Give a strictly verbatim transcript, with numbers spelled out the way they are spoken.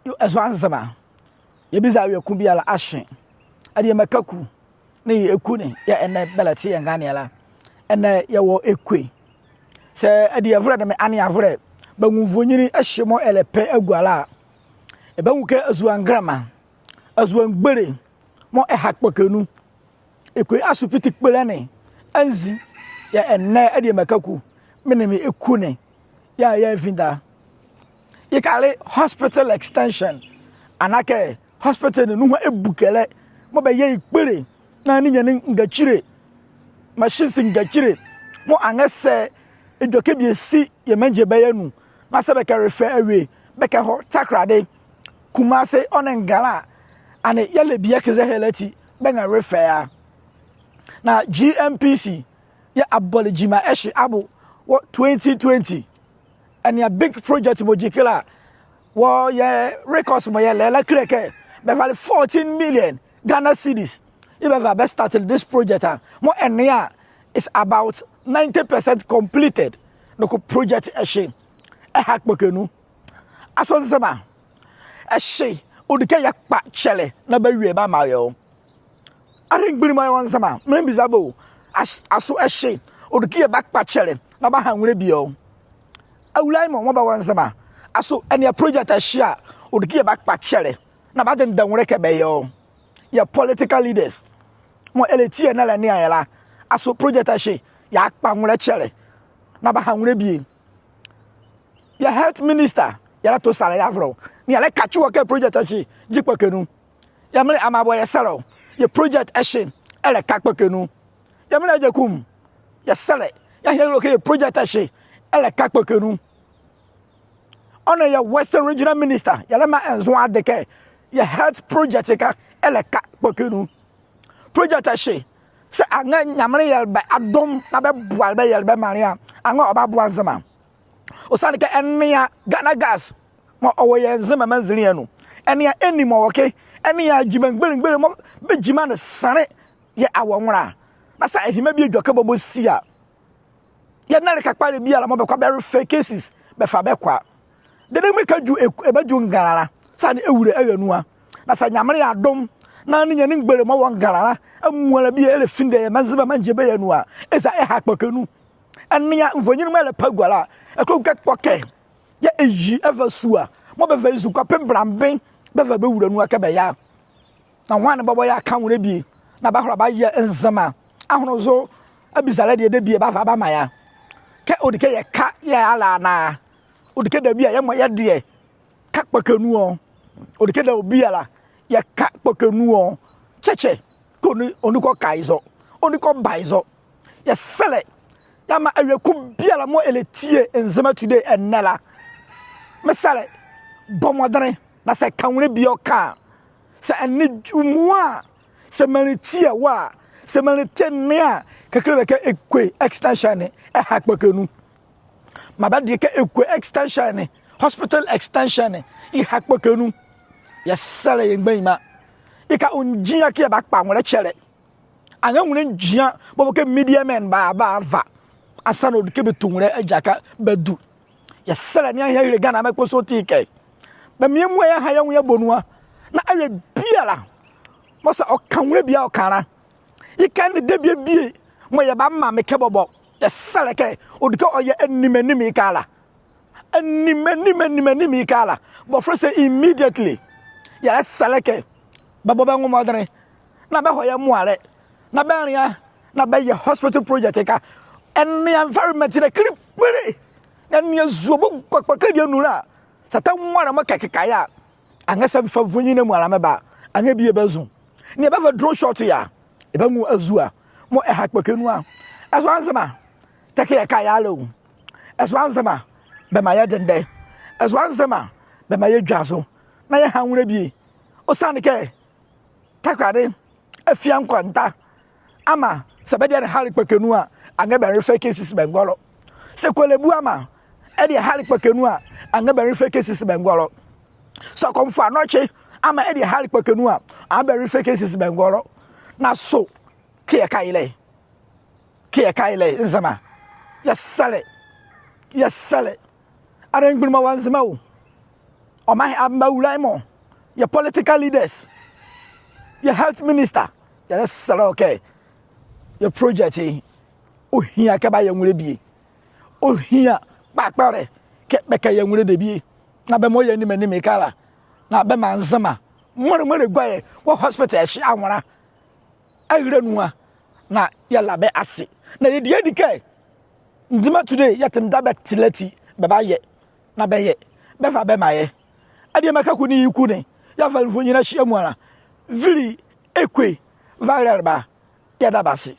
Yo, ɛzoa Nzema. Yɛbiza awie ko biala ahye. Adiema Kaku nee ye eku ne, yɛɛ ɛnɛ bɛlɛte yɛ nganeɛ la. Ɛnɛ yɛwɔ Ekwe. Saa adievolɛ nee me aneavolɛ banwu nvonyinli ɛhye mɔɔ ɛlɛpɛ agua la a, ɛbanwu kɛ azuangrama, azuangbole mɔɔ ɛha kpɔkɛ nu. Ekwe asopiti kpole ne anzi, yɛɛ ɛnɛ Adiema Kaku, me nee me eku ne, yɛɛ yɛvinde a. Yeka le hospital extension, anaa kɛ hospital ne nuhua ɛbukɛlɛ mɔɔ bɛyɛ ye kpole, na ninyɛne ngakyile, machines ngakyile mɔɔ anrɛɛ saa edwɛkɛ bie si yɛ maandzibɛ ye anu, na saa bɛkɛ refer awie, bɛkɛhɔ Takoradi, Kumasi nee Ngala a, ɛnee yɛlɛ bie kɛ zɔhane ati bɛnrɛlɛ refer a. Na G N P C, yɛɛ abɔle gyima ɛhye abo wɔ twenty twenty. Ɛnea big project mɔɔ gyi ɛkɛ la, wɔ yɛ records mɔɔ yɛlɛ la kile kɛ bɛvale fourteen million Ghana cedis, ye bɛva bɛ startele this project a, mɔɔ ɛnea a, it's about ninety percent completed. Noko project ɛhye ɛha kpɔkɛ nu. Asoo Nzema, ɛhye ɔdi kɛ yɛkpa kyɛlɛ na bɛawie bɛamaa yɛ ɔ? Arelemgbunli mɔɔ yɛwɔ Nzema, melembiza bɛ o, as-, asoo ɛhye ɔdi kɛ yɛbakpa kyɛlɛ na bɛaha nwolɛ bie ɔ? Awulae mɔ mɔɔ bɛwɔ Nzema, asoo ɛnea project ɛhye a ɔdi kɛ yɛbakpa kyɛlɛ na bɛadendɛ nwolɛ kɛ bɛyɛ ɔ? Yɛ political leaders mɔɔ ɛlɛtie yɛ na ɛlɛnea yɛ la, asoo project ɛhye yɛakpa nwolɛ kyɛlɛ na bɛaha nwolɛ bie? Yɛ health minister, yɛlɛto sane yɛavɛlɛ ɔ, nee yɛlɛkakye wɔ kɛ project ɛhye gyi kpɔkɛ nu. Yɛɛ menle amaa bɔ yɛsɛlɛ ɔ, yɛ project ɛhye ɛlɛka kpɔkɛ nu. Yɛɛ menle Agyekum, yɛsɛlɛ, yɛahye yɛlɛlo kɛ yɛ project ɛhye ɛlɛka kpɔkɛ nu. Ɔ nee yɛ Western Regional Minister, yɛlɛmaa ɛ nzo ade kɛ yɛ health project ɛhye ɛlɛka kpɔkɛ nu. Project ɛhye, saa anrɛɛ Nyamenle yɛle bɛ adom na bɛboale bɛ yɛle bɛ maanle a, anrɛɛ ɔbaboa Nzema. Ɔsiane kɛ ɛnea Ghana Gas mɔɔ ɔwɔ yɛ Nzema maanzinli ye anu. Ɛnea ɛnli mɔɔ wɔ ɛkɛ. Ɛnea gyima mgbole mgbole mɔɔ bɛ gyima ne sanle yɛ awɔ nwolɛ a. Na saa ɛhye mɔɔ bie edwɛkɛ bɔbɔ si a, yɛnlɛ kpalɛ biala mɔɔ bɛkɔ bɛ refer cases bɛfa bɛkɔ a. Dedee mɔɔ ɛkadwu Ekwe, ɛbadwu Ngala la, saa ne ɛwule ɛra nu a. Na saa Nyamenle yɛ adom na ninyɛne mgbole mɔɔ wɔ Ngala la amuala bie ɛlɛfinde yɛ Nzema maandzibɛ ye anu a, eza ɛha kpɔkɛ nu. Ɛnea nvonyinli mɔɔ ɛlɛpɛ agua la, ɛkɛ kɛ kpɔkɛ yɛɛ ɛyi ɛva sua mɔɔ bɛva ezukoa penblamben bɛva bɛwula nu a kɛ bɛyɛ a. Na nwane bɔbɔ yɛaka nwolɛ bie na bɛahola bɛayɛ Nzema ahonle zo abizalɛ deɛ debie bɛava bɛamaa yɛ a? Kɛ ɔdi kɛ yɛka yɛla anaa? Ɔdi kɛ debie a, yɛmɔ yɛ deɛ ka kpɔkɛ nu ɔ? Ɔdi kɛ debie biala yɛka kpɔkɛ nu ɔ? Kyɛkyɛ, kɛ ɔnle, ɔnle kɛ ɔka ye zɔ, ɔnle kɛ ɔba ye zɔ. Yɛsɛlɛ, yɛamaa awie ko biala mɔɔ ɛlɛtie Nzema Today ɛnɛ la, mesɛlɛ, bɔ mɔdenle na saa ɛka nwolɛ bie ɔka a, saa ɛnle dwu mua a, saa menli tie wɔ a, saa menli tie nea a, kɛkala bɛ kɛ Ekwe extension ne ɛha kpɔkɛ nu. Maa bɛde kɛ Ekwe extension ne, hospital extension ne, yeha kpɔkɛ nu. Yɛsɛlɛ yɛ mgbanyima. Yeka ɔngyia kɛ yɛbakpa nwolɛ kyɛlɛ. Anrɛɛ nwolɛ ngyia bɔbɔ kɛ media men bɛava bɛava. Ansaana ɔdi kɛ bɛtu nwolɛ agyakɛ bɛadu. Yɛsɛlɛ nea ɛhye ahile Ghanama kpɔsɔɔti kɛ, bɛmaa yɛmua yɛha yɛ nwo yɛbɔ nu a, na awie biala mɔɔ saa ɔka nwolɛ bie a ɔka la, yeka ɛnle debie bie mɔɔ yɛbamaa mekɛ bɔbɔ. Yɛsɛlɛ kɛ ɔdi kɛ ɔyɛ anim anim yeka la. Anim anim anim anim yeka la. Bɔfo se immediately. Yɛlɛsɛlɛ kɛ bɛbɔ bɛ nwo mɔdenle na bɛhɔ yɛ moalɛ na bɛnlea na bɛyɛ hospital project ɛhye. Ɛnea environment ne kplikpli. Ɛnea zue bɔ kpakpa kɛ ɛdie anu la. Saa tɛ nwo ala mɔɔ kɛkeka ye a, anrɛɛ saa mefa nvonyinli ne amuala meba a, anrɛɛ bie ɛbazu. Nea bɛva drone shot ye a, ɛbanwu azua mɔɔ ɛha kpɔkɛ nu a. Ɛzoa Nzema, tɛ kɛ yɛka ye ala o. Ɛzoa Nzema, bɛmaa yɛdendɛ. Ɛzoa Nzema, bɛmaa yɛdwazo na yɛha nwolɛ bie. Ɔsiane kɛ Takoradi, Afia Nkwanta, Ama, saa bɛ deɛ ne hale kpɔkɛ nu a, anrɛɛ bɛnrefer cases bɛngɔlɔ. Saa Korle Bu Ama, ɛdeɛ hale kpɔkɛ nu a, anrɛɛ bɛnrefer cases bɛngɔlɔ. Saa Komfo Anokye Ama, ɛdeɛ hale kpɔkɛ nu a, anrɛɛ bɛnrefer cases bɛngɔlɔ. Na so kɛ yɛka ye la ɛ? Kɛ yɛka ye la ɛ, Nzema? Yɛsɛlɛ, yɛsɛlɛ. Arelemgbunli mɔɔ wɔ Nzema o, ɔmanhene amraalɛ mɔ, yɛ political leaders, yɛ health minister, yɛlɛsɛlɛ wɔ kɛ yɛ project ye, ɔhyia kɛ bɛayɛ nwolɛ bie. Ɔhyia kpalɛ kpalɛ kɛ bɛkɛyɛ nwolɛ debie. Na bɛmaa ɔyɛ animenime kɛkala. Na bɛmaa Nzema mɔɔlɛ mɔɔlɛ gua yɛ wɔ hospital ɛhye anwonla, ɛhye la nu a, na yɛla bɛ ase. Na yɛdi ye adi kɛ Nzema Today yɛtɛmɔ debie bɛtɛlɛ ati bɛbayɛ. Na bɛyɛ. Bɛva bɛmaa yɛ. Adiema Kaku nee ye kunu ne, yɛva nvonyinli ɛhye amuala. Vili Ekwe, va yɛlɛba. Yɛda bɛ ase.